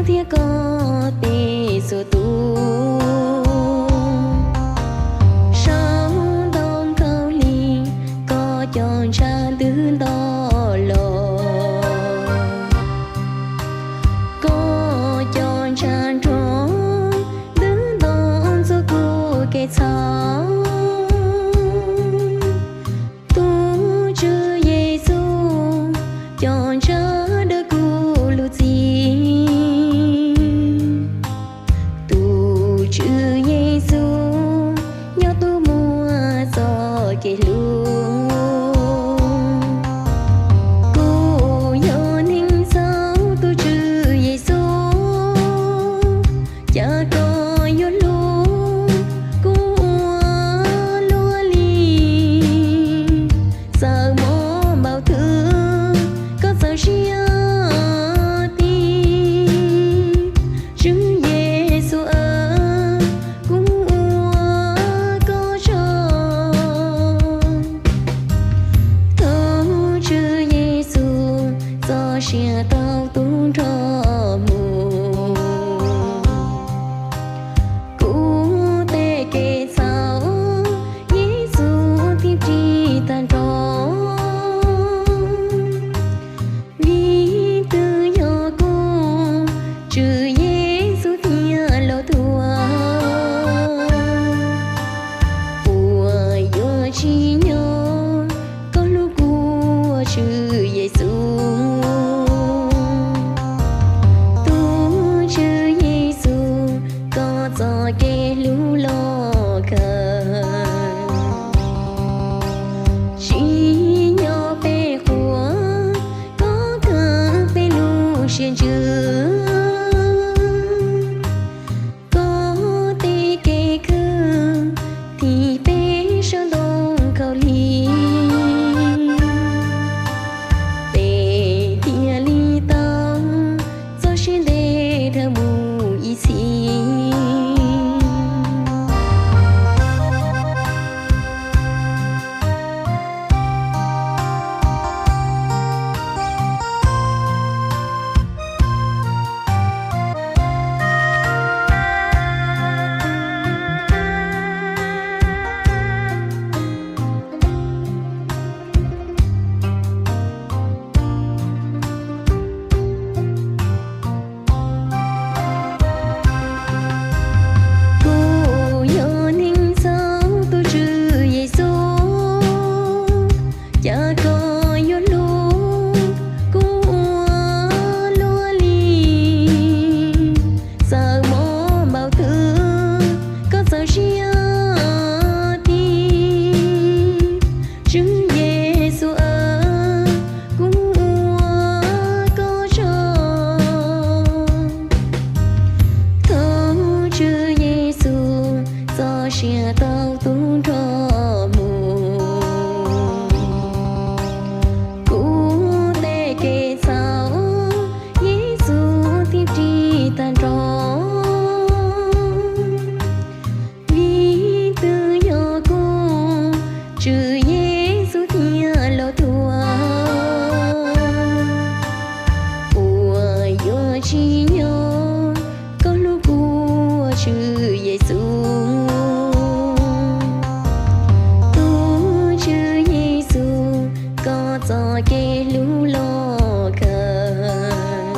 thiab koj tej txhua tus. Saum ntoo khaub lig, koj cov ntshav ntws nto los. Koj cov ntshav nrog ntws nto ntxuav kuv kev txhaum. Tus Tswv Yexus, cov ntshav dawb kuv lub txim. Tus Tswv Yexus, yog tus muaj txoj kev hlub. Kuv yog neeg txhaum, tus Tswv Yexus, cas koj yuav hlub kuv ua luaj li. Txawm mob npaum twg, koj txaus siab tiag. Tswv Yexus aw, kuv ua koj tsaug. Thov Tswv Yexus txoj sia tau tu nrog mus. Kuv tej kev txhaum, Yexus thiaj ris tag nrho. Vim twb yog kuv, Tswv Yexus thiaj los thuam. Puas yuav tsim nyog koj hlub kuv, Tswv Yexus? Tus Tswv Yexus, koj txoj kev hlub loj kawg. Tsim nyog peb quaj, koj khaws peb lub siab ntsws. Koj tej kev kwv, thim peb saum ntoo khaub lig. Peb thiaj li tau txoj sia ntev dhawv mus ib txhis. Kuv yog neeg txhaum, tus Tswv Yexus, cas koj yuav hlub kuv ua luaj li. Txawm mob npaum twg, koj txaus siab tiag. Tswv Yexus aw, kuv ua koj tsaug. Thov Tswv Yexus txoj sia tau tu nrog mus. Kuv tej kev txhaum, Yexus thiaj ris tag nrho. Vim twb yog kuv, Tswv Yexus thiaj los thuam. Puas yuav tsim nyog koj hlub kuv, Tswv Yexus? Tus Tswv Yexus, koj txoj kev hlub loj kawg.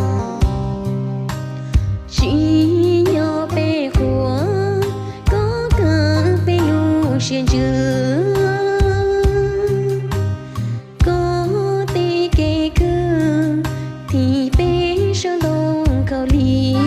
Tsim nyog peb quaj, koj khaws peb lub siab ntsws. Koj tej kev kwv, thim peb saum ntoo khaub lig.